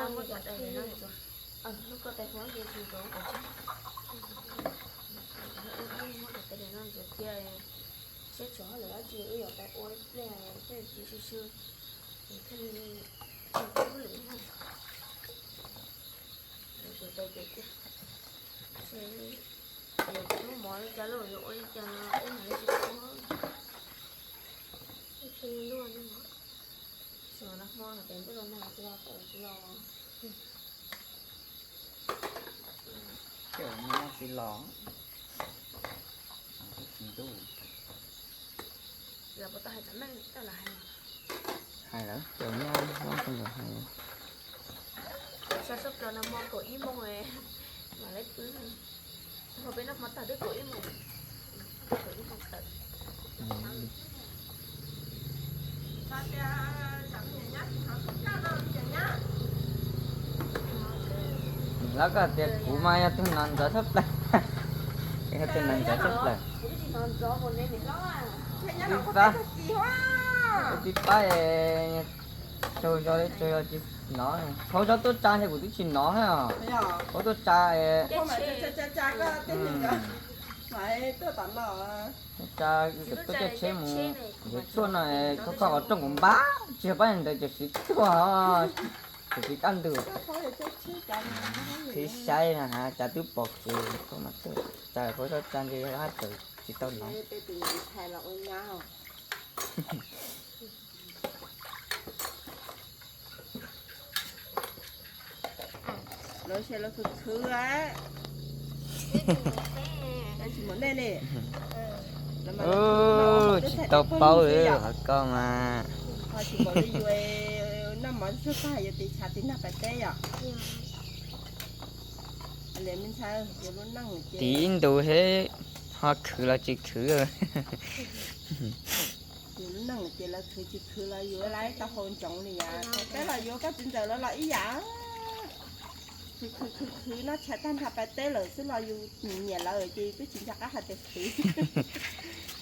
Muab cov tais diav no ntxuav, lub koj tais huab ces tsis ntxuav, muab cov tais diav no ntxuav cia, seb tshuav hauj lwm dab tsi wb yuav pais ua ib pliag thiaj tsis sw sw, thiaj li tsis ua hauj lwm. Ntxuav tais diav cia, seb yuav ua mov li cas los yuav ua li cas, ib yam li tsis ua. Tsis ua no hmo no ces ntuj los nag tsis los tawm tsis los. Ces nag tsis los, tsis ntuj. Los puas tau hais txog meej tau los hais. Hais lawm, ces nyob nyob tau los hais. Sab sab plaws no hmo kaum ib moos mam li pw. Hmo peb noj hmo tag twb kaum ib moos, kaum ib moos tawm. Lawv koj tias kuv mas yog tus hnov ntxov tshaj plaws, yog tus hnov ntxov tshaj plaws. Ib pab, ib pab, tsaug zog li tsaug zog tsis hnov, thaum zog tuaj tsa ntshe kuv twb tsis hnov thiab os. Thaum tuaj tsa, tuaj tsa, tuaj coj tsheb mus yuav tshuaj no, koj koj qhov rooj kuv npab tsis yog pab ntawd ces siv tuaj, ces siv kaj ntug. Qhib saib na has cas twb pom kev, tsa thaum zog tsa ntshe hab tawm tsis tau hnov. Lawv se lawv khwv khwv, tsis mus nej li. Tsis tau paub li qhov ko mas. Ho tsis npaum li yus noj mov txog tag yuav tiv tshav tiv nag pais teb yom. Tiv ib ntus thiab ho khwv los tsis khwv. Yus lub neej ces lawv khwv tsis khwv los yus laiv tau hau ntsoov li yam. Peb los yuav koj txiv ntxawm lawv los ib yam. Khwv khwv khwv khwv noj tshais tag nrho pais teb lawm xwb los yus nyiam lawv ces twb tsis nco qab hais tias khwv.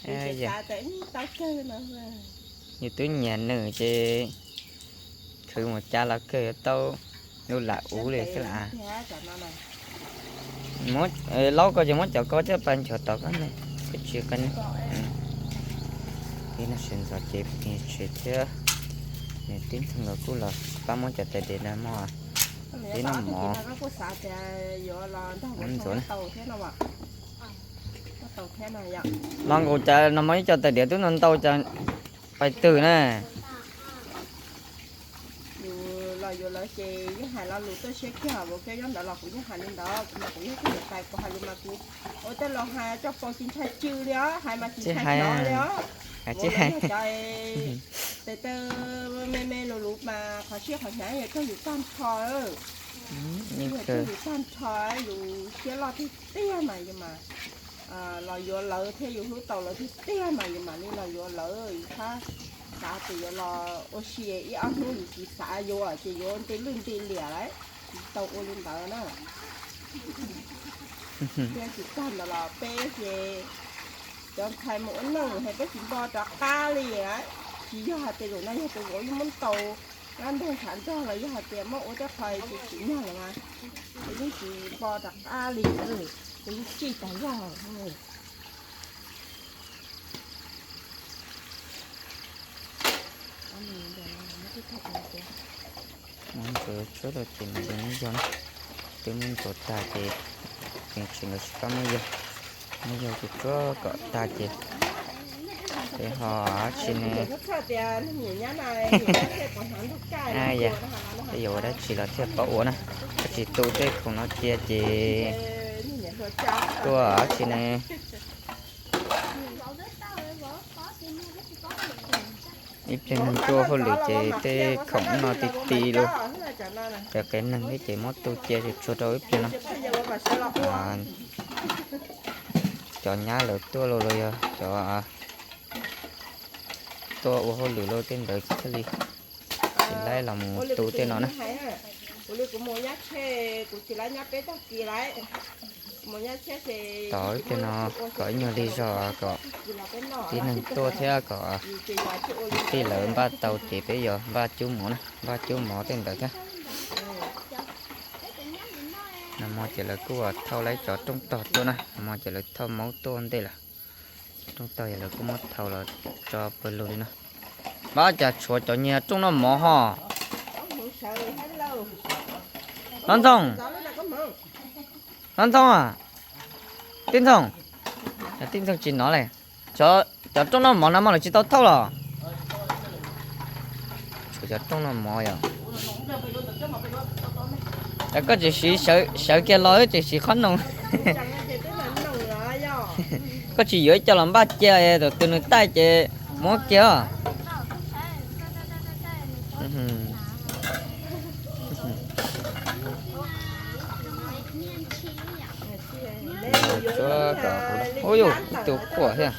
Yus tseem xav tias tau kawg no. Yus twb nyiam nws ces khwv mus cas los kawg yuav tau lub lam ub li xwb las. Laub ko ces muab cov ko coj pas nchuav tom ko ne, peb tsis qe ne. Peb noj sawv ntxov ces peb tsis thiab. Nws tib neeg los kuj los tsis pab muab cov tais diav no mog. Peb noj mov ntxuav na. Los nkaus cas no mas ib co tais diav twb ntau ntau cas pais twg na. Yus los yuav lawv ces yeej hais lo lus tuaj siab kiag, vauv koj nyob ntawd los kuv yeej hais li ntawd, kuv mas kuv yog tus niam tais kuv hais lus mas kuv ua tej laus hais coj paus tsis ntshai tsw li os, hais mas tsis ntshai hnov li os. Vauv lawv yog cov tes taw me me lus lus mas qhov siab qhos hnyav yog raug yus tag nrho. Yog raug yus tag nrho, yus siab loj tiag tiag mas yus mas los yuav lawv thiab yus hlub tau lawv tiag tiag mas yus mam li los yuav lawv. Yus txhob xav tias yuav los ua si ib ob hnub yus tsis xav yuav ces yuav nti lwj nti liam lawm. Tsis tau ua li ntawd na. Thiab tsis tag ntawd los peb ces cov ntxhais mus ua neej es peb tsis npo rov qab li lawm. Tsis yog hais tias zaum no yog tus vauv yeej muab ntaus nqaj ntoog tshav nrog los yog hais tias muab ua tej qho tsis tsim nyog lawm mas, peb yeej tsis npo rov qab li, peb yeej tsij tas zog. Muab ntxuav tsuag rau ces nws zoo nyob yog na. Twb muab ntxuav tag ces tseem tsis nkawd tsis pab muab yog, muab yog tsuag tsuag kom tag ces, ces ho dab tsi ne. Yog, yuav ua dab tsi los thiaj paub ua na. Tsis tu tej khoom no cia ces tuaj dab tsi ne. Ib pliag neeg tuaj hauj lwm ces tej khoom no ti ti lauj. Cov qias neeg thiab ces muab tu cia tsuag tsuag rau ib pliag no. Cov nyab lawv tuaj los los yog cov tuaj ua hauj lwm lauj tej ntawd thiaj li tsis laib los mus tu tej no na. Tos ib pliag no kom ib nyuag lig zog kom tib neeg tuaj thiab kom tij lawv npaj tau ces peb yuav npaj cub mov na, npaj cub mov tej ntawd thiab. Nag hmo ces lawv kuj thauj lawv cov rooj tog tuaj na, nag hmo ces lawv thauj maub tuaj ntej lawm. Rooj tog yog lawv kuj muab thauj los tso pawg lug li no. Npab, cas tshuav cov niag rooj noj mov ho? Hlob Ntxoog, Hlob Ntxoog, Tij Ntxoog, Tij Ntxoog tsis hnov li. Cov rooj noj mov nag hmo lawv tsis tau thauj los? Tshuav cov rooj noj mov yom. Koj tsis siv sawv kiag los, tsis siv qhob noom. Koj tsis yuav ib co los npaj cia, tus twg nws taij ces muab kiag. Ub, ib tug quaj thiab.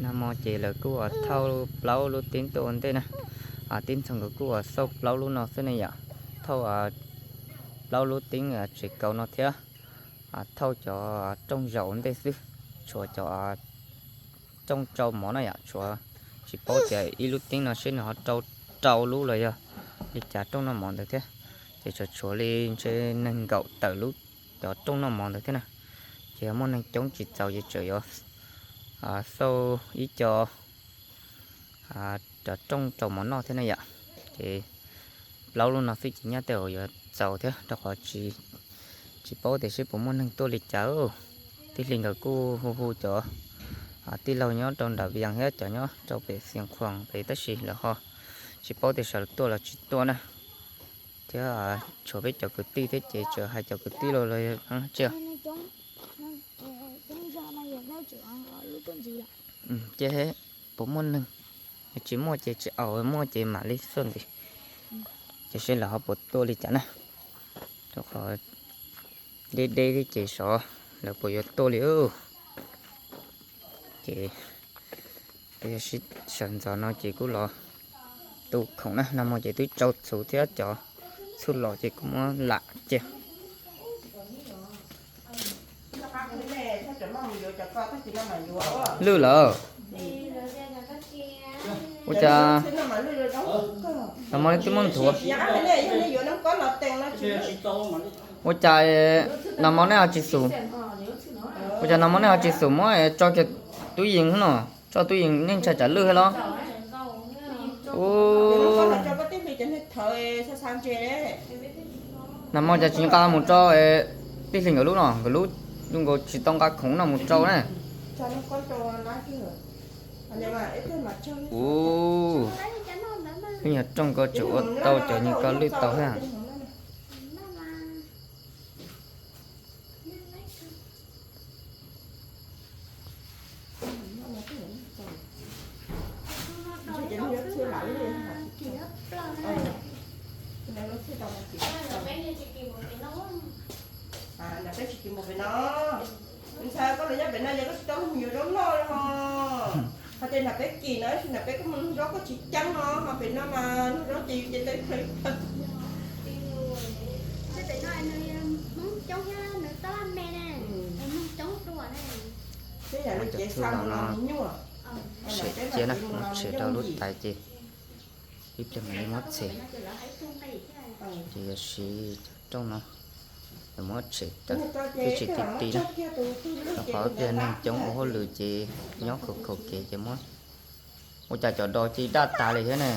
Nag hmo ces lawv kuj thauj plaub lub teeb tuaj ua ntej na. Tij Ntxoog nkawd kuj xauj plaub lub no xwb ne yom. Thauj plaub lub teeb tsev kaus no thiab thauj cov rooj zaum ua ntej xwb. Tshuav cov rooj rau mov na yom, tshuav tsis paub tias ib lub teeb no seb nws ho rau rau lub los yog li cas rooj noj mov ntawd thiab. Ces tshuav tshuav li ntshe nees nkaum tawm lub cov rooj noj mov ntawd thiab na. Ces yog muaj neeg coob tsis txaus ces tseem yuav xauj ib co cov rooj rau mov noj thiab na yom. Ces plaub lub no xwb ces nyaj tej zaum yuav txaus thiab rau qhov tsis paub tias seb puas muaj neeg tuaj li cas. Tij Hli nkawd kuj hu hu cov tij laug nyob rau nram Vias thiab cov nyob rau pem Xias Khuam pem tab sis lawv ho tsis paub tias sawv tuaj los tsis tuaj na. Thiab tshuav peb cov kwv tij thiab ces tseem hais cov kwv tij los los tsis ces puas muaj neeg, tsis muaj ces tsis aus, muaj ces mam li xauj ntxiv, ces seb lawv ho puas tuaj li cas na. Rau qhov deb deb thiab ces xyov lawv puas yuav tuaj li. Ces sawv ntxov no ces kuj los tu khoom na, nag hmo ces twb tsau txhuv thiab cov txhuj lom ces kuj muab lam cia. Lwj lawm. Ua cas nag hmo twb muab nthuav. Ua cas nag hmo nej ho tsis xum? Ua cas nag hmo nej ho tsis xum muab tso kiag tub yees no? Tso tub yees nej ntshai tsam lwj thiab los? Nag hmo cas tsis nqa mus rau Tij Hli nkawd lub no, nkawd lub zoo nkaus tsis tau nqa khoom no mus rau na. Ub, lub nyuag rooj ko tseem ua tau cov nyuag ko lwj tau thiab. Peb tsis kis mus pem no. Ntxhais, koj los nyob pem no ces koj tsis tau mus yuav zaub noj li ho. Ho ces nram peb kis no, tab sis nram peb koj mus nug zaub koj tsis ceeb no, ho pem no mas nug zaub ces yus ces tau ib pliag. Peb yam li ces xa mus no nyuaj. Tshem cia na, muab tshem rau lub tais ces ib pliag mam li muab txhem. Ces yog siv cov rooj no, muab tshem tawm twb tsis ti ti na, rau qhov ib pliag neeg coob ua hauj lwm ces nyob khaum khaum kev ces muab. Ua cas cov dos ci daj tas li thiab ne?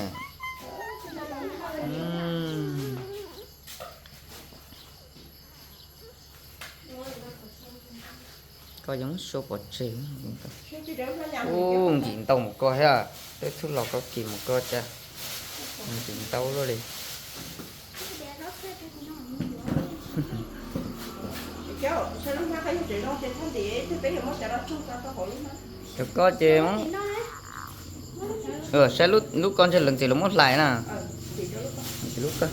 Koj yeej suab pov tseg. Ub, nkim ntau mus koj thiab, tej txhuj lom koj kis mus koj cas nkim ntau luaj li. Cov koj ces saib lub koj ntshe lawv ntxim los muab hlais na. Lub koj.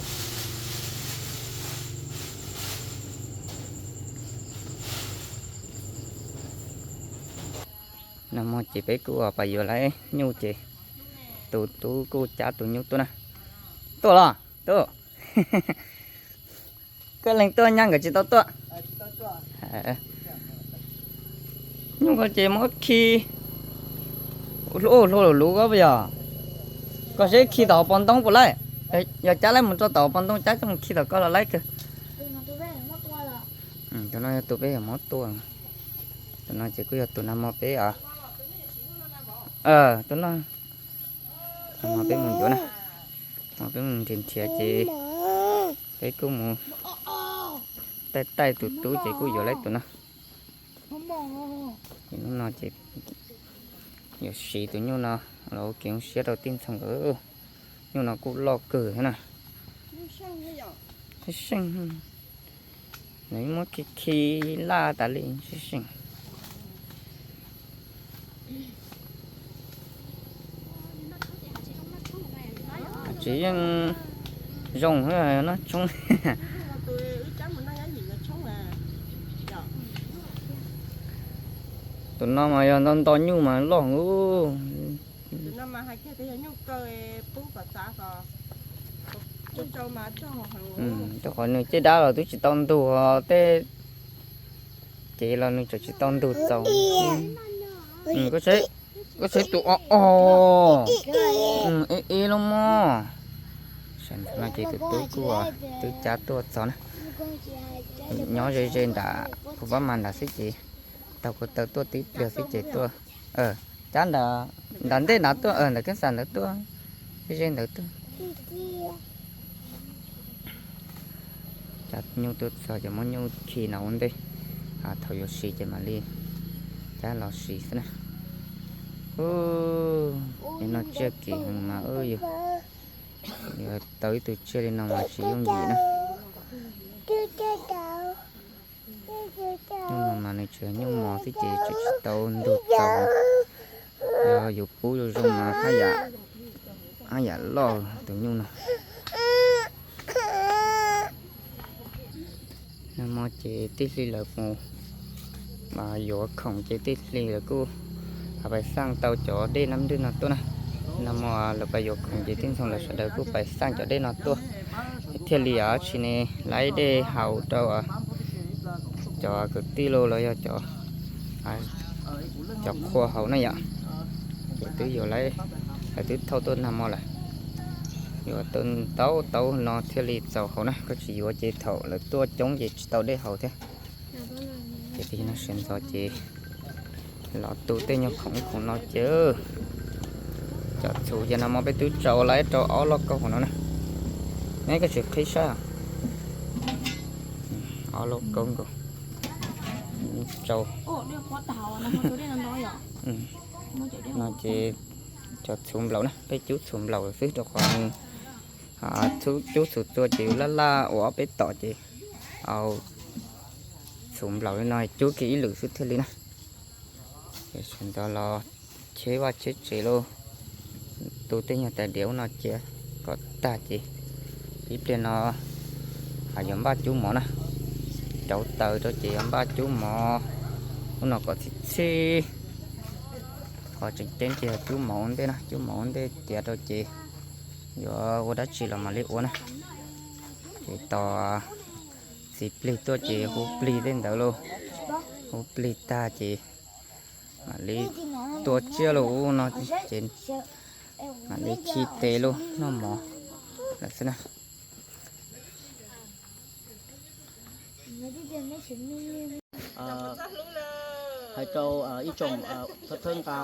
Nag hmo ces peb kuj pas yuav lawv nyuj ces tus tub kuj cab tus nyuj tuaj na. Tuaj los tub. Koj leeg tuaj nyab nkawd tsis tau tuaj. Nyuj ko ces muab khi hlub hlub luv luv koj puas yog? Koj seb khi tom hauv paus ntoo puas laib? Yog cab laib mus rau tom hauv paus ntoo cab coj mus khi tom koj los laib kawg. Tus no yog tus peb yuav muab tua. Tus no ces kuj yog tus nag hmo peb, tus no, nag hmo peb mus yuav na, hmo peb mus nrhiav nrhiav ces peb kuj mus taij taij tus tub ces kuj yuav lawm tus no. Ces hnub no ces yuav siv tus nyuj no los ua kev zoo siab rau tij Ntxhoo nkawd. Nyuj no kuj loj kawg thiab na. Seej, nws muab khi khi laj tas li, seej seej. Tsis yeej zoo noj tshoob. Tus no mas yog nto nto nyuj mas loj heev. Rau qhov nws caj dab los twb tsis tau ntug, tej cev los nws tseem tsis tau ntug txaus. Koj saib tus o o, ib ib lub mog. Sawv ntxov no ces tus tub kuj twb cab tuaj txog na. Nyob ze ze nram kuv pab mas nram xwb ces taug ko taw tuaj tib pliag xwb ces tuaj. Cab nram ntej nrad tuaj, ntawm keeb xas ntawd tuaj, ze ze ntawd tuaj. Cab nyuj tuaj txog ces muab nyuj khi no ua ntej, thaum yuav siv ces mam li cab los siv xwb na. Nim no tsiaj kim heev mas yus yuav tau ib tug tsiaj li no mas tsis yooj yim na. Nyuj no mas nws tseem yog nyuj mos xwb ces tseem tsis tau ntug txaus, yog yus pub zoo zoo mas haj yam loj tus nyuj no. Nag hmo ces tij Hli lawv mus yuav khoom ces tij Hli lawv kuj pais xaj tau cov dej Nab Nrwj no tuaj na. Nag hmo lawv pais yuav khoom ces tij Ntxhoo lawv sawv daws kuj pais xaj cov dej no tuaj, thiaj li tsis ne laib dej haus rau cov kwv tij los los yog cov qhua haus na yom. Ces twb yuav lawv twb thauj tuaj nag hmo lawm, yuav tau tau no thiaj li txaus haus na, koj tsis yuav ces thaum lawv tuaj coob ces tsis tau dej haus thiab. Ces tig no sawv ntxov ces los tu tej nyuag khoom khoom no ces cov txhuv ces nag hmo peb twb tsau lawm rau ob loj kaub hauv no na. Neb koj tsis qhib saib, ob loj kaub nkaus tsau. No ces cov txhuv nplaum na, peb cub txhuv nplaum xwb rau qhov cub txhuv txua ces laj laj ua ob peb tom ces au, txhuv nplaum li no cub kiag ib lwm xwb thiaj li na. Ces sawv ntxov los cheb vaj cheb tsev lauj, tu tej nyuag tais diav ub no cia kom tag ces ib pliag no yuav npaj cub mov na, rauv taws rau ces yuav npaj cub mov ub no kom txhij txhij. Qhov tseem ceeb ces yog cub mov ua ntej na, cub mov ua ntej tiav rau ces yuav ua dab tsi los mam li ua na. Ces tos txiv plig tuaj ces hu plig tej ntawd lauj, hu plig tag ces mam li tua tsiaj lauj no ces mam li khi tes lauj noj mov lawm xwb na. Hais rau ib tsoom thawj thawj nqa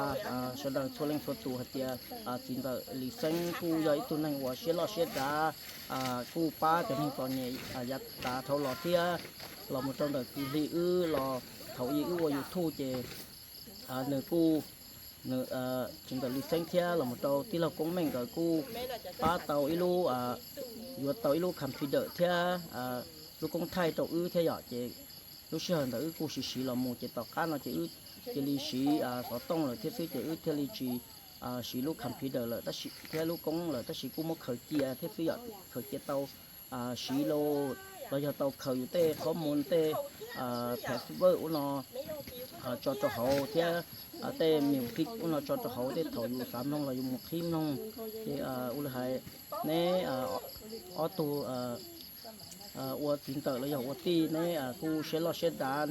sawv daws txhua leej txhua tus hais tias txiv ntxawm Lis Xeeb kuj yog ib tug neeg uas siab loj siab dav, kuj pab cov neeg txom nyem yav tas dhau los thiab los mus rau ntawm kwv Hli wb los thaum ub wb ua YouTube ces nws kuj, nws, txiv ntxawm Lis Xeeb thiab los mus rau tij laug Koob Meej nkawd kuj pab tau ib lub, yuav tau ib lub computer thiab lub koob thaij rau wb thiab yom. Ces lub sij hawm ntawd wb kuj siv siv los mus ces tom qab no ces wb cia li siv xov tooj lawm thiab xwb ces wb thiaj li tsis siv lub computer lawm tab sis thiab lub koob lawm tab sis kuj muab khaws cia thiab xwb yom, khaws cia tau siv los yog tau khaws yus tej qhob mus tej password ub no tso rau hauv thiab tej music ub no tso rau hauv tej thaum yus xav mloog los yus mus qhib mloog. Ces ua li hais neb ob tug ua txiv ntxawm los yog ua tij neb kuj siab loj siab dav,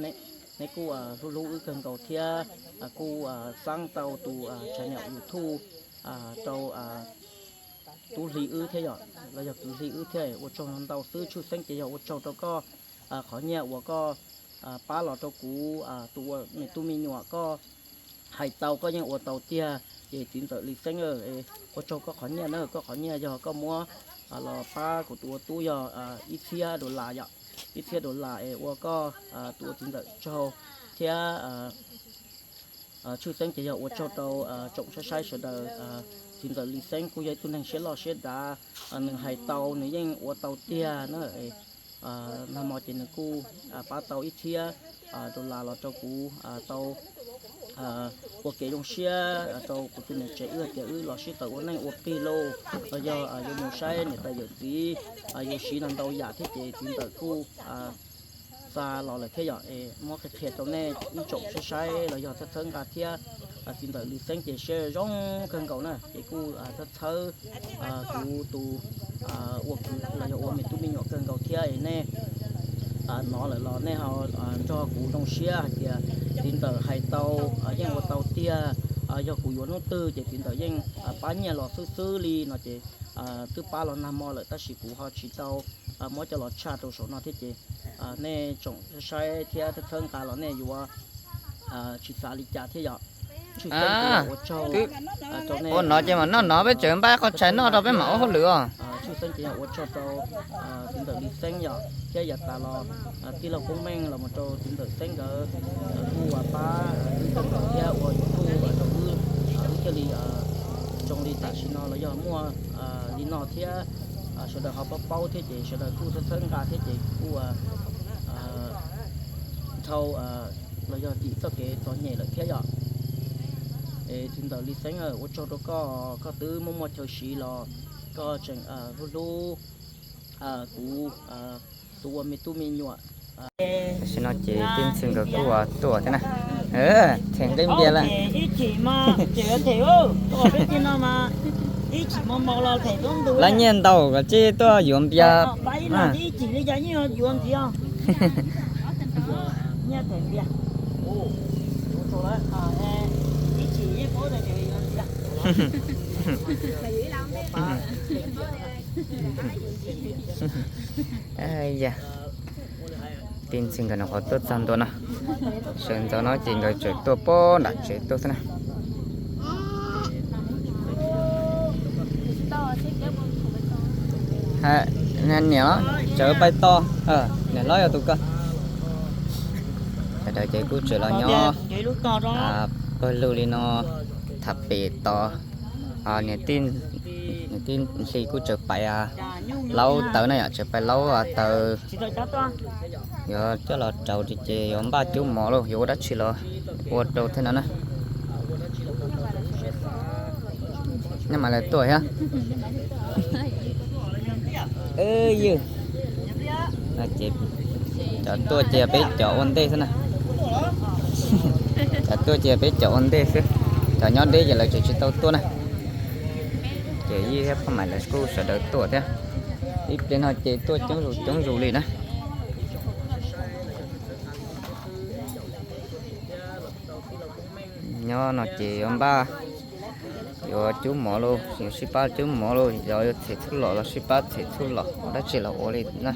neb kuj hlub hlub wb kawg nkaus thiab kuj xaab tau tus channel YouTube rau tub Hli wb thiab yom, los yog kwv Hli wb thiab. Ua tsaug ntau xwb, tshwj xeeb ces yog ua tsaug rau koj qhov nyiaj uas koj pab los rau kuv tus ua me tub me nyuam, koj hais tau koj yeej ua tau tiag. Ces txiv ntxawm Lis Xeeb, ua tsaug koj qhov nyiaj na, koj qhov nyiaj yog koj muab los pab kuv tus ua tub yog ib txhiab dollar yom, ib txhiab dollar es ua koj tus ua txiv ntxawm tsaug thiab. Tshwj xeeb ces yog ua tsaug rau tsoom saib saib sawv daws. Txiv ntxawm Lis Xeeb kuj yog ib tug neeg siab loj siab dav, nws hais tau nws yeej ua tau tiag na. Nag hmo ces nws kuj pab tau ib txhiab dollar los rau kuv tau ua kev zoo siab rau kuv tus niam tsev wb hais tias wb los sib tawm ua neej ua plig lauj, los yog yuav mus saib niam tais yawm txiv, yuav siv no ntau yam thiab ces txiv ntxawm kuj xa los lawm thiab yom. Es muab qhia qhia rau nej ib tsoom saib saib los yog txhawb txhawb nqa thiab. Txiv ntxawm Lis Xeeb ces siab zoo kawg nkaus na, ces kuj txhawb txhawb kuv tus ua kwv los yog ua me tub me nyuam kawg nkaus thiab es nej hnov lawm los nej ho nrog kuv zoo siab hais tias txiv ntxawm hais tau yeej ua tau tiag. Yog kuv yuav hnub twg ces txiv ntxawm yeej pab nyiaj los xwb xwb li no ces twb pab los nag hmo lawm tab sis kuv ho tsis tau muab coj los tshaj rau saum no thiab ces nej tsoom saib thiab txhawb txhawb nqa los nej yuav tsis xav li cas thiab yom. Tshwj xeeb ces yog ua tsaug rau nej. Ua no ces mam noj no peb tseem npaj qhov tshais noj rau peb mam ua hauj lwm os. Tshwj xeeb ces yog ua tsaug rau txiv ntxawm Lis Xeeb yom thiab yav tas los tij laug Koob Meej los mus rau txiv ntxawm Xeeb nkawd kuj pab wb kawg nkaus thiab ua YouTube rau wb, wb thiaj li zoo li tam sim no los yog muaj li no thiab. Sawv daws ho paub paub thiab ces sawv daws kuj txhawb txhawb nqa thiab ces kuj dhau los yog tim txoj kev txom nyem lawm thiab yom. Es txiv ntxawm Lis Xeeb, ua tsaug rau koj, koj twb muaj muaj chaw siv los koj tseem hlub hlub kuv tus ua me tub me nyuam. Tam sim no ces tij Ntxhw nkawd kuj tuaj thiab na. Them nqi npias lawm. Lawv nyiaj ntau koj cia tuaj yuav npias. Tij Ntxhw nkawd nyuam qhuav tuaj txog ntua no, sawv ntxov no ces nkawd tseem tuaj pem nram tsev tuaj xwb na. Niam, tsawv pais tos, niam hlob yog tus ko. Sawv daws ces kuj tseem los nyob pawg lug li no tham pem tos. Niam tij Hli kuj tseem pais laub taws na yom, tseem pais laub taws. Yuav coj los rau ces yuav npaj cub mov lauj, yuav ua dab tsi los ua rau thiab no na. Nej mam li tuaj thiab. Ywg, cov tuaj ces peb cov ua ntej xwb na. Cov tuaj ces peb cov ua ntej xwb, cov nyob deb ces lawv tseem tsis tau tuaj na. Ces Ywg thiab Phaj Maim lawv kuj sawv daws tuaj thiab. Ib pliag no ces tuaj coob zus coob zus li na. Nyob no ces yuav npaj, yuav cub mov lauj, yuav sib pab cub mov lauj, yog yuav txhem txhuj lom los sib pab txhem txhuj lom, ua dab tsi los ua li na.